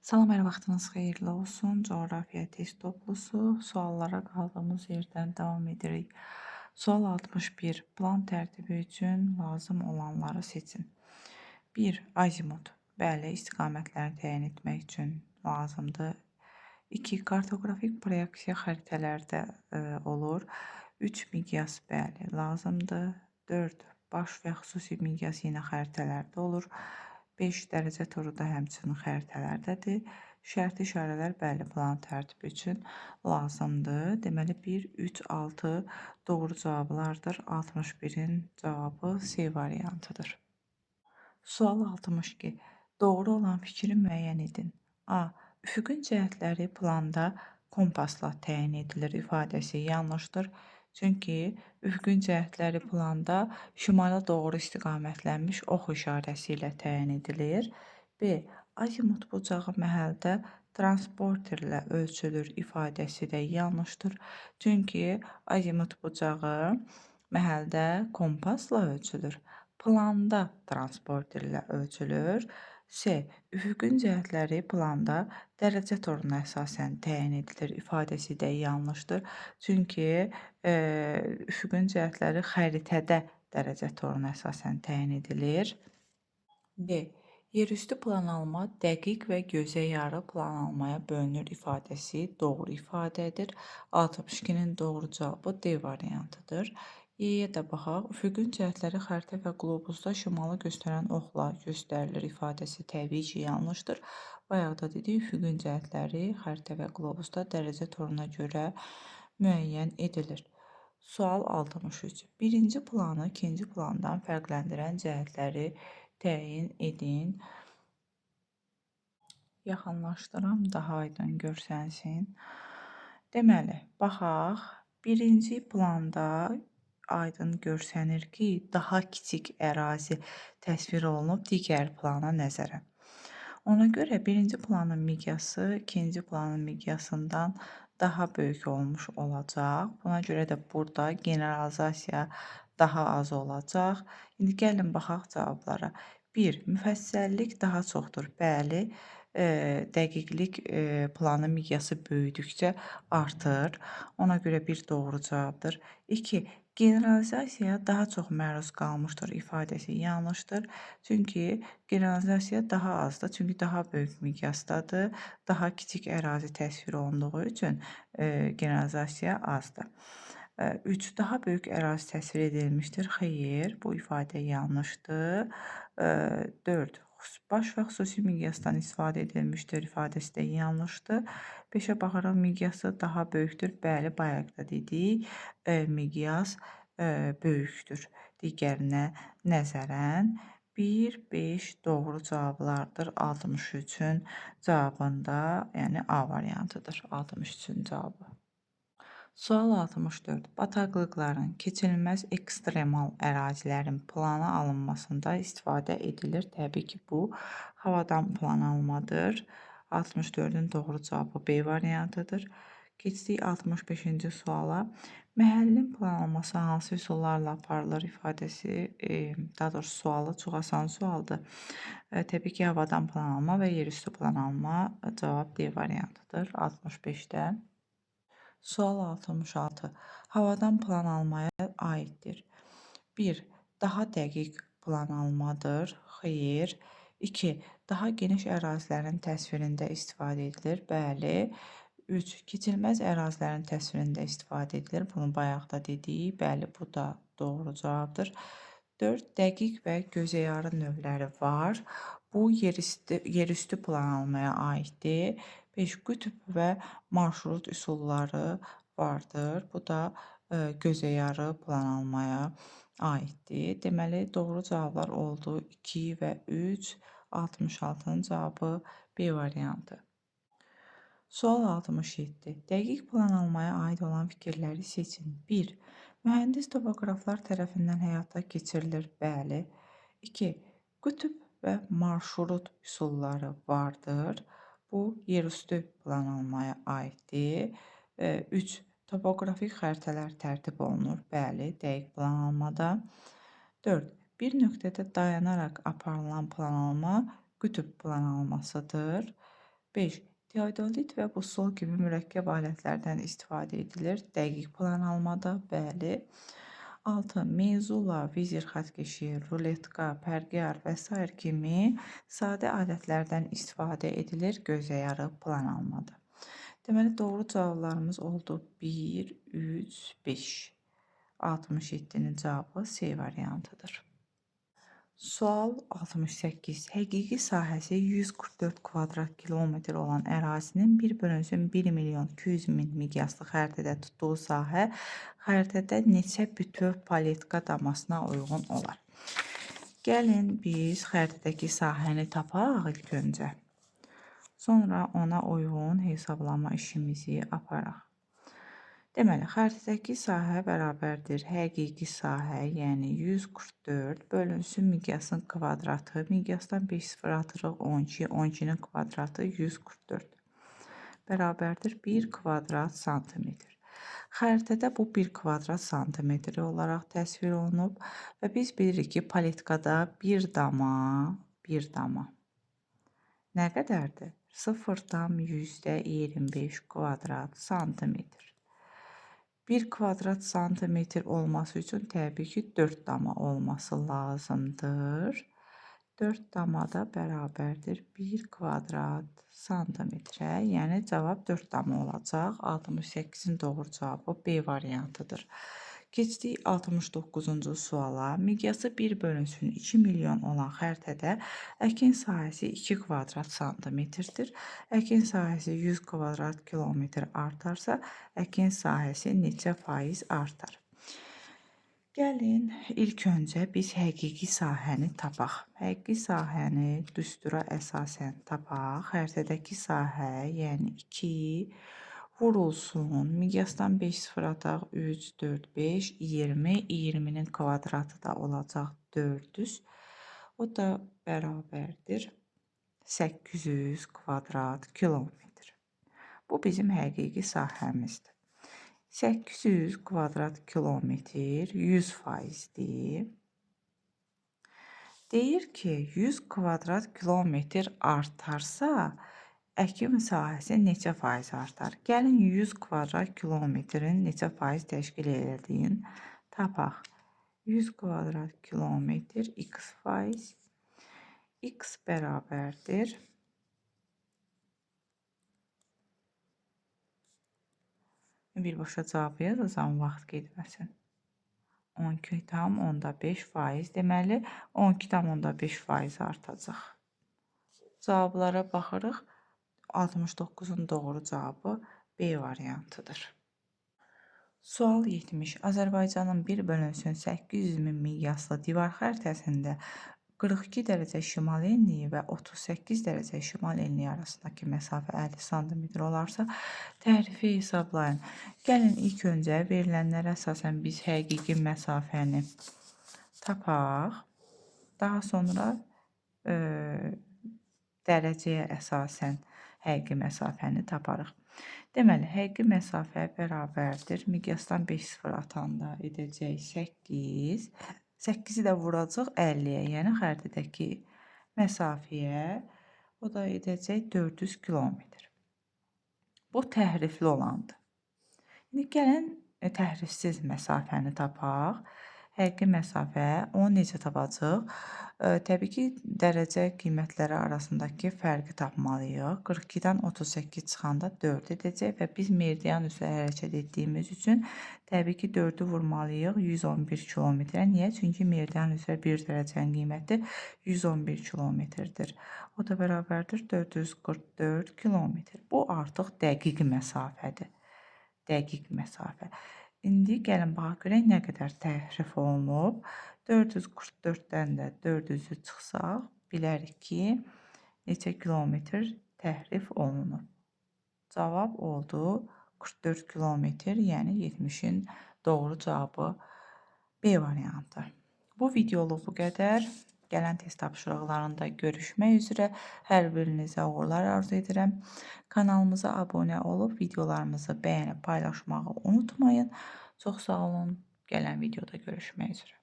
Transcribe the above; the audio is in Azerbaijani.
Salam, hər vaxtınız xeyirli olsun. Coğrafiya test toplusu suallara qaldığımız yerdən davam edirik. Sual 61. Plan tərtibi üçün lazım olanları seçin. 1. Azimut. Bəli, istiqamətləri təyin etmək üçün lazımdır. 2. Kartoqrafik proyeksiya xəritələrdə olur. 3. Miqyas, bəli, lazımdır. 4. Baş və xüsusi miqyas yenə xəritələrdə olur. 5 dərəcə toru da həmçinin xəritələrdədir. Şərti işarələr, bəli, plan tərtibi üçün lazımdır. Deməli, 1, 3, 6 doğru cavablardır. 61-in cavabı C variantıdır. Sual 62. Doğru olan fikri müəyyən edin. A. Üfüqün cəhətləri planda kompasla təyin edilir ifadəsi yanlışdır. Çünki üfüqün cəhətləri planda şimala doğru istiqamətlənmiş ox işarəsi ilə təyin edilir. B. Azimut bucağı məhəldə transporterlə ölçülür ifadəsi də yanlışdır. Çünki azimut bucağı məhəldə kompasla ölçülür. Planda transporterlə ölçülür. C. Üfüqün cəhətləri planda dərəcə toruna əsasən təyin edilir ifadəsi də yanlışdır. Çünki üfüqün cəhətləri xəritədə dərəcə toruna əsasən təyin edilir. D. Yerüstü planalma dəqiq və gözə yarı planalmaya bölünür ifadəsi doğru ifadədir. 62-nin doğru cavabı D variantıdır. Y-yə də baxaq. Üfüqün cəhətləri xəritə və qlobusda şimalı göstərən oxla göstərilir ifadəsi təbii ki, yanlışdır. Bayaq da dedik, üfüqün cəhətləri xəritə və qlobusda dərəcə toruna görə müəyyən edilir. Sual 63. Birinci planı ikinci plandan fərqləndirən cəhətləri təyin edin. Yaxınlaşdıram, daha aydın görsənsin. Deməli, baxaq. Birinci planda aydın görsənir ki, daha kiçik ərazi təsvir olunub digər plana nəzərən. Ona görə birinci planın miqyası ikinci planın miqyasından daha böyük olmuş olacaq. Buna görə də burada generalizasiya daha az olacaq. İndi gəlin baxaq cavablara. 1. Müfəssəllik daha çoxdur. Bəli, dəqiqlik planın miqyası böyüdükcə artır. Ona görə bir doğru cavabdır. 2. Generalizasiyaya daha çox məruz qalmışdır ifadəsi yanlışdır. Çünki generalizasiya daha azdır. Çünki daha böyük miqyasdadır. Daha kiçik ərazi təsvir olunduğu üçün generalizasiya azdır. 3. Daha böyük ərazi təsvir edilmişdir. Xeyr, bu ifadə yanlışdır. 4. Baş və xüsusi miqyasdan istifadə edilmişdir ifadəsi də yanlışdır. 5-ə baxaraq miqyası daha böyükdür. Bəli, bayaq da dedik, miqyas böyükdür digərinə nəzərən. 1, 5 doğru cavablardır 63-ün cavabında, yəni A variantıdır 63-ün cavabı. Sual 64. Bataqlıqların, keçirilməz ekstremal ərazilərin plana alınmasında istifadə edilir. Təbii ki, bu havadan plan almadır. 64-ün doğru cavabı B variantıdır. Keçdik 65-ci suala. Məhəllin planlaması hansı üsullarla aparılır ifadəsi, daha doğrusu sualı çox asan sualdır. Təbii ki, havadan plan alma və yerüstü plan alma cavab D variantıdır 65-də. Sual 66. Havadan plan almaya aiddir. 1. Daha dəqiq plan almadır. Xeyr. 2. Daha geniş ərazilərin təsvirində istifadə edilir. Bəli. 3. Keçilməz ərazilərin təsvirində istifadə edilir. Bunu bayaq da dedik. Bəli, bu da doğru cavabdır. 4. Dəqiq və gözəyarı növləri var. Bu yerüstü plan almaya aiddir. 5. Qütb və marşrut üsulları vardır. Bu da gözəyarı plan almaya aiddir. Deməli, doğru cavablar oldu 2 və 3. 66-nın cavabı B variantı. Sual 67. Dəqiq plan almaya aid olan fikirləri seçin. 1. Mühəndis topoqraflar tərəfindən həyata keçirilir. Bəli. 2. Qütb və marşrut üsulları vardır. Bu, yerüstü plan almaya aiddir. 3. Topoqrafik xəritələr tərtib olunur. Bəli, dəqiq plan almada. 4. Bir nöqtədə dayanaraq aparılan plan alma qütb plan almasıdır. 5. Teodolit və busol kimi mürəkkəb alətlərdən istifadə edilir. Dəqiq plan almada, bəli. 6. Mezula, vizir xəttkeşi, ruletka, pərgər və sair kimi sadə alətlərdən istifadə edilir gözəyarı plan almada. Deməli, doğru cavablarımız oldu 1, 3, 5. 67-nin cavabı C variantıdır. Sual 68. Həqiqi sahəsi 144 kvadrat kilometr olan ərazinin 1 bölünsün 1 milyon 200 min miqyaslı xəritədə tutduğu sahə xəritədə neçə bütöv paletka damasına uyğun olar? Gəlin biz xəritədəki sahəni tapaq ilk öncə. Sonra ona uyğun hesablama işimizi aparaq. Deməli, xəritədəki sahə bərabərdir həqiqi sahə, yəni 144 bölünsün miqyasın kvadratı. Miqyasdan 5 sıfır atırıq 12, 12-nin kvadratı 144. Bərabərdir 1 kvadrat santimetr. Xəritədə bu 1 kvadrat santimetri olaraq təsvir olunub və biz bilirik ki, paletkada bir dama nə qədərdir? 0,25 kvadrat santimetr. 1 kvadrat santimetr olması üçün təbii ki 4 dama olması lazımdır. 4 dama da bərabərdir 1 kvadrat santimetrə. Yəni cavab 4 dama olacaq. 68-in doğru cavabı B variantıdır. Keçdik 69-cu suala. Miqyası 1 bölünsün 2 milyon olan xəritədə əkin sahəsi 2 kvadrat santimetrdir. Əkin sahəsi 100 kvadrat kilometr artarsa, əkin sahəsi neçə faiz artar? Gəlin ilk öncə biz həqiqi sahəni tapaq. Həqiqi sahəni düstura əsasən tapaq. Xəritədəki sahə, yəni 2 vurulsun. Miqyasdan 5 sıfır ataq 3, 4, 5, 20. 20-nin kvadratı da olacaq 400. O da bərabərdir 800 kvadrat kilometr. Bu bizim həqiqi sahəmizdir. 800 kvadrat kilometr 100 faizdir. Deyir ki, 100 kvadrat kilometr artarsa, əkin sahəsi neçə faiz artar? Gəlin 100 kvadrat kilometrin neçə faiz təşkil elədiyini tapaq. 100 kvadrat kilometr x faiz. X bərabərdir. Birbaşa cavabı yazacağım, vaxt getməsin. 12,5 faiz. Deməli, 12,5 faiz artacaq. Cavablara baxırıq. 69-un doğru cavabı B variantıdır. Sual 70. Azərbaycanın 1 bölünsün 800 min miqyaslı divar xəritəsində 42 dərəcə şimal enliyi və 38 dərəcə şimal enliyi arasındakı məsafə 50 sm olarsa, təhrifi hesablayın. Gəlin ilk öncə verilənlərə əsasən biz həqiqi məsafəni tapaq. Daha sonra dərəcəyə əsasən həqiqi məsafəni taparıq. Deməli, həqiqi məsafə bərabərdir. Miqyasdan 5 sıfır atanda edəcək 8. 8-i də vuracaq 50-yə, yəni xəritədəki məsafəyə. O da edəcək 400 kilometr. Bu təhrifli olandır. İndi gəlin təhrifsiz məsafəni tapaq. Həqiqi məsafə, onu necə tapacaq? Təbii ki, dərəcə qiymətləri arasındakı fərqi tapmalıyıq. 42-dən 38 çıxanda 4 edəcək və biz meridian üzrə hərəkət etdiyimiz üçün təbii ki, 4-ü vurmalıyıq 111 kilometrə. Niyə? Çünki meridian üzrə 1 dərəcənin qiyməti 111 kilometrdir. O da bərabərdir 444 kilometr. Bu artıq dəqiq məsafədir. Dəqiq məsafə. İndi gəlin baxaq görək nə qədər təhrif olunub. 444-dən də 400-ü çıxsaq, bilərik ki, neçə kilometr təhrif olunub. Cavab oldu 44 kilometr, yəni 70-in doğru cavabı B variantı. Bu videoluq bu qədər. Gələn test tapşırıqlarında görüşmək üzrə hər birinizə uğurlar arzu edirəm. Kanalımıza abunə olub videolarımızı bəyənib paylaşmağı unutmayın. Çox sağ olun. Gələn videoda görüşmək üzrə.